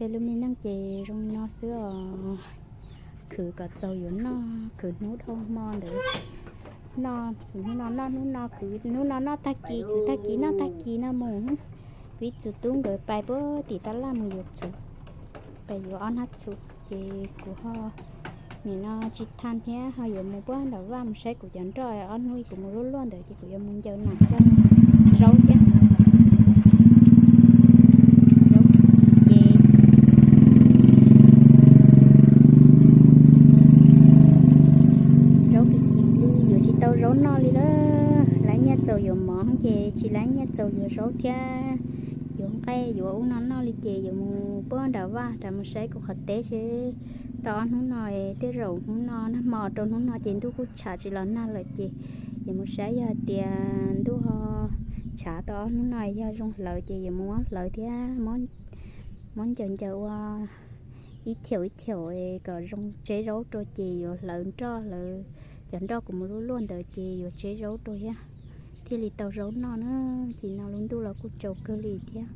Peb lub me neej ces zoo li no xwb os. Khwv kom txaus yuav noj, khwv hnub dhau hmo ntawd noj, khwv hnub no noj hnub no, khwv hnub no noj tag kis, khwv tag kis noj tag kis no mus. Kuv ib txiv tub nkawd pais puag tim tab laj mus yuav txhuv, pais yuav ob hnab txhuv ces kuv ho nim no tsis tau thiab, ho yuav mus puag nram vaj mus saib kuv cov nroj, ob hnub kuv mus luaj luaj ntawd ces kuv yuav mus ncaws nam coj zaub thiab. Zaub ces zaub kim kim li, yuav tsis tau zaub noj li lawm. Laiv nyiaj txaus yuav mov ces tsis laiv nyiaj txaus yuav zaub thiab, yuav nqaij yuav ub no noj li ces yuav mus puag nram vaj rau mus saib kuv qhov teb seb tau ob hnub no, tej zaum hnub no nag hmo rau hnub no ces ntuj kuj tshav tsis los nag lawm ces yuav mus saib yog hais tias ntuj ho tshav tau ob hnub no yog zoo hlawv ces yuav mus muab hlawv thiab, muab ncaws ncaws ua ib thiaum ib thiaum kom zoo tseb zaub rau ces yuav hlawv nroj, hlawv cov nroj kuv mus luaj luaj ntawd ces yuav tseb zaub rau thiab, thiaj li tau zaub noj na. Ces no lub ntuj los kuj tsaus kawg li thiab,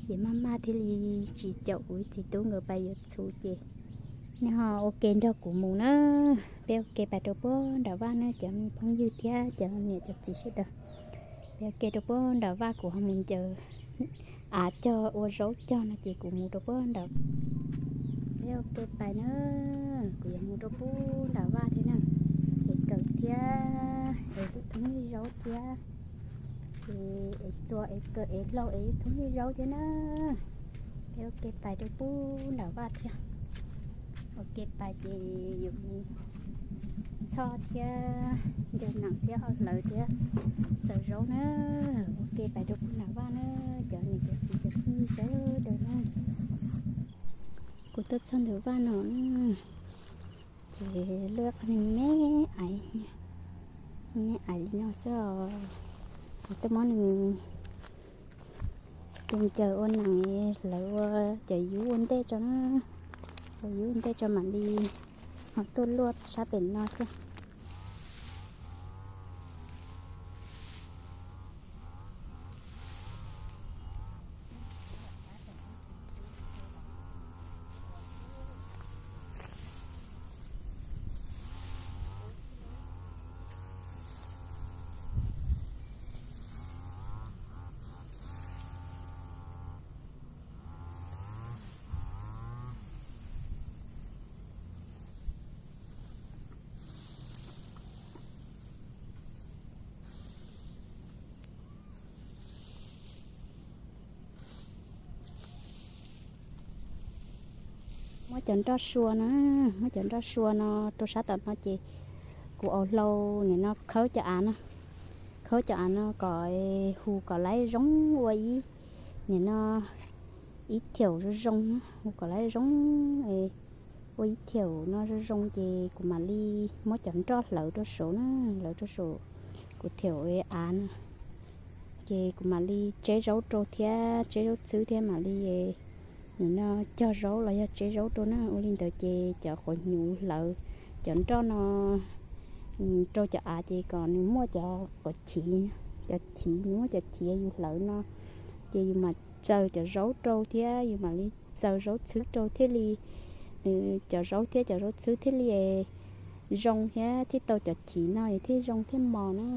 ces maj maj thiaj li tsis caum kuv ib txiv tub nkawd pais yuav txhuv ces nej ho ua ke nrog kuv mus na. Peb ua ke pais rau puag nram vaj na cov me phooj ywg thiab cov niam cov txiv sawv daws. Peb ua ke rau puag nram vaj, kuv ho mus ncaws av cog ua zaub cog no ces kuv mus rau puag nram. Peb ua ke pais na, kuv yuav mus rau puag nram vaj thiab na, es kawm thiab es ib thoob ib zaub thiab, es txua es kawm es laug es ib thoob ib zaub thiab na. Peb ua ke pais rau puag nram vaj thiab. Ua ke pais ces yuav mus txhoj thiab ncaws nam thiab ho hlawv thiab txaws zaub na. Ua ke pais rau puag nram vaj na, cov niam cov txiv cov phooj ywg sawv daws na. Kuv tuaj txog ntawm vaj no na, ces luaj qhov me me ais, me me ais li no xwb os. Kuv tuaj muab nws tus ncaws ua nam, hlawv ua cov yub ua ntej tso na, ua yub ua ntej tso mam li ho tuaj luaj sab pem no thiab. Muab cov nroj sua na, muab cov nroj sua no rau sab tom no ces kuv ua hlau nim no khawb cov av no, khawb cov av no kom hu kom laib zoo ua ib, nim no ib thiaum zoo zoo, hu kom laib zoo, ua ib thiaum no zoo zoo ces kuv mam li muab cov nroj hlawv rau saud na, hlawv rau saum kuv thiaum av no, ces kuv mam li tseb zaub rau thiab tseb zaub txhwb thiab mam li nim no cog zaub los yog tseb zaub rau na. Ua li ntawd ces cov quav hnyuv hlawv cov nroj no rau cov av ces kom nws muaj cov quav chiv, cov chiv, nws muaj cov chiv yus hlawv no, ces yus mam txaws cov zaub rau thiab yus mam li txaws zaub txhwb rau thiaj li, cov zaub thiab cov zaub txhwb thiaj li zoo thiab thiaj tau cov chiv no es thiaj zoo thiaj mos na.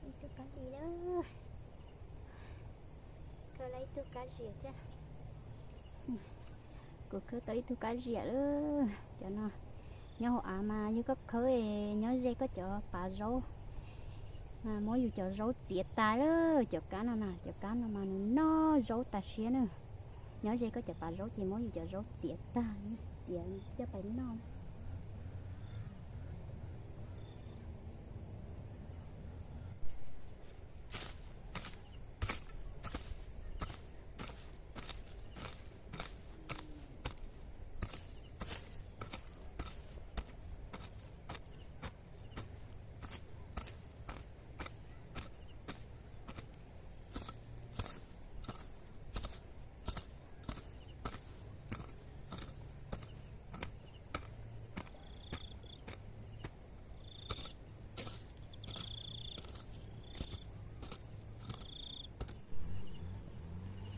Ib tug kab li lawm. Khawb tau ib tug kab ziam thiab. Kuv khawb tau ib tug kab ziam lawm. Cov no nyob hauv av mas yog koj khawb, nyob ze koj cov pav zaub mas muab yus cov zaub txiav tas lawm. Cov kab no na, cov kab no mas nws noj zaub tas siab na. Nyob ze koj cov pav zaub ces muab yus cov zaub txiav tag, txiav coj pais noj.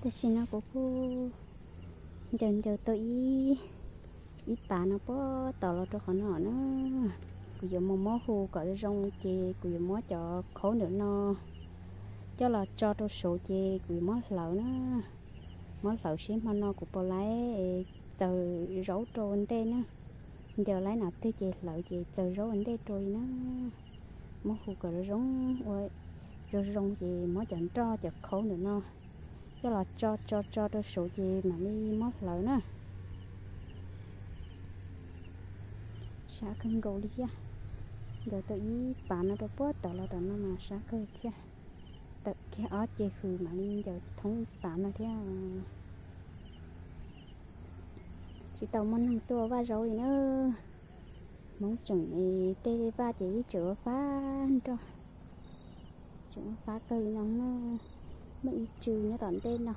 Tam sim no kuv kuj ncaws ncaws tau ib, ib pav no puag tom los rau qhov no na. Kuv yuav mus muab hu kom zoo ces kuv yuav muab cov khaub ntawm no coj los tso rau saud ces kuv yuav muab hlawv na. Muab hlawv seb hmo no kuv puas laib txaws zaub rau ua ntej na. Ncaws laib nas twg ces hlawv ces txaws zaub ua ntej rau li na. Muab hu kom zoo zoo, ua zoo zoo ces muab cov nroj cov khaub ntawm no coj los tso tso tso rau saud ces mam li muab hlawv na. Sab kawg nkaus li thiab. Ncaws tau ib pav no rau puag tom los tom no mas sab kawg thiab. Tawm kiag ob ceg hws mam li ncaws thoob ib pav no thiab. Tsis tau muaj neeg tuaj vaj zaub li na. Hmoob tseem tej vaj ces ib tseem ua fab nroj, tseem ua fab kawg li no na. Muaj ib tsw nyob tom ntej no,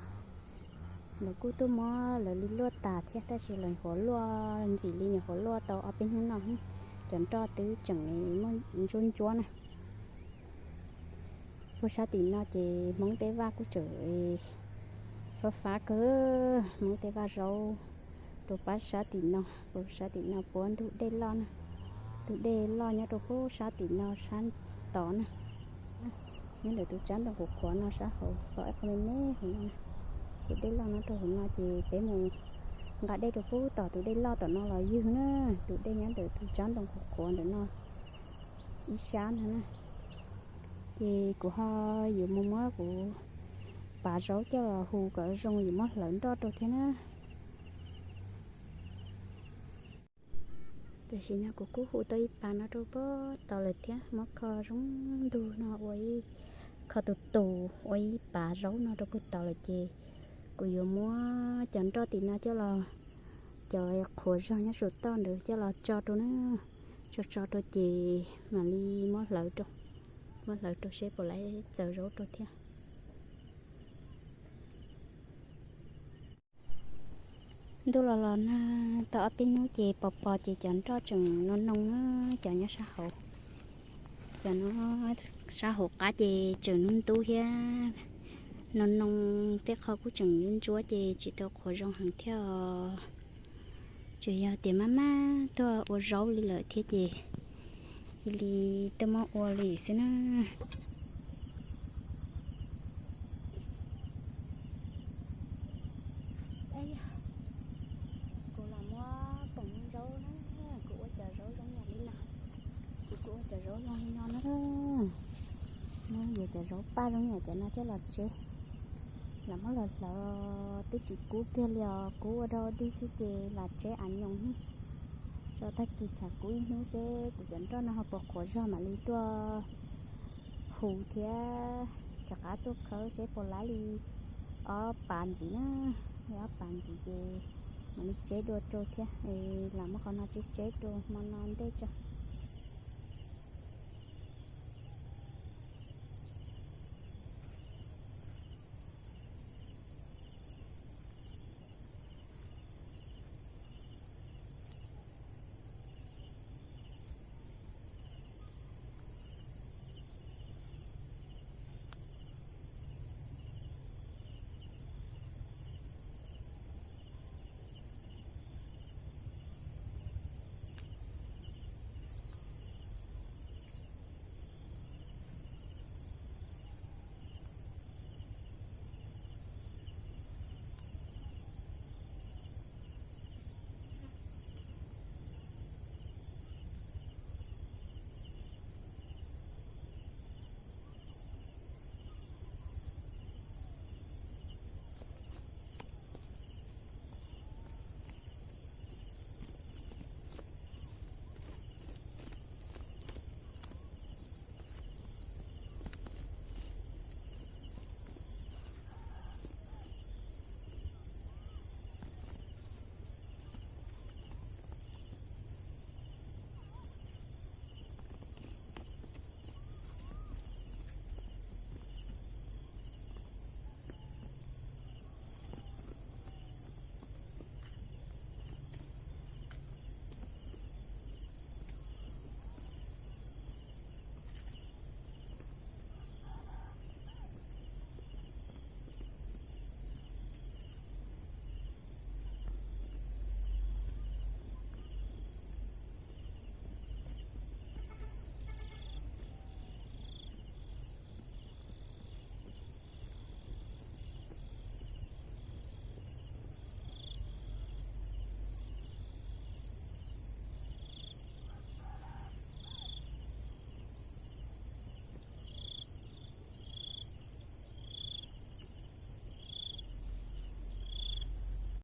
lawv kuj tuaj muab lawv li luaj tas thiab tab sis lawv nyuam qhuav luaj ntxim li, nyuam qhuav luaj tau ob peb hnub no. Cov nroj twb tseem muaj ntsuab ntsuab na. Puag sab tim no ces Hmoob tej vaj kuj tseem fab fab kawg, Hmoob tej vaj zaub rau pab sab tim no, rau sab tim no puab ntug dej loj na. Ntug dej loj nyob rau puag sab tim no sab tod na. Nyob ntawm tus tsab ntoo qhuav qhuav no sab hauv, tod ib qho me me hauv no. Tus dej loj nyob rau hauv no ces peb mus nqa dej rau puag tom tus dej loj tom no los ywg na. Tus dej nyob ntawm tus tsab ntoo qhuav qhuav ntawm no ib sab ntag na. Ces kuv ho yuav mus muab kuv pav zaub coj los hu kom zoo yuav muab hlawv nroj rau thiab na. Tam sim no kuv kuj hu tau ib pav no rau puag tod lawm thiab, muab kho zoo ntug no ua ib, kho tus tus ua ib pav zaub no rau puag tod lawm ces kuv yuav muab cov nroj tim no coj los, cov qhuav zog nyob saum toj ntawd coj los tso rau na. Tso tso rau ces mam li muab hlawv rau, muab hlawv rau seb puas laib txaws zaub rau thiab. Ntuj los los nag tau ob peb hnub ces pos pos ces cov nroj tseem noo noo na, cov nyob sab hauv. Cov no sab hauv qab ces tseem ntub ntub thiab, noo noo, tej qho kuj tseem ntsuab ntsuab ces tsis tau qhuav zoo heev thiab os. Tsuas yog tias maj maj tuaj ua zaub li lawm thiab ces cia li tuaj muab ua li xwb na. Kuv los muab poom zaub na, kuv ua cov zaub zoo yam li no, kuv ua cov zaub zoo li no na. Muab yuav cov zaub paj zoo yam cov no coj los tseb, los muab los hlawv twb tsis kub kiag li os, kub ua rau dig xwb ces los tseb av nyoos. Tso tag kis tshav kub ib hnub seb kuv cov nroj no ho puas qhuav zog mam li tuaj hu thiab rov qab tuaj khawb seb puas laib li ob pav ntxiv na. Li ob pav ntxiv ces mam li tseb dua rau thiab, los muab qhov no tseb tseb rau hmo no ntej tso.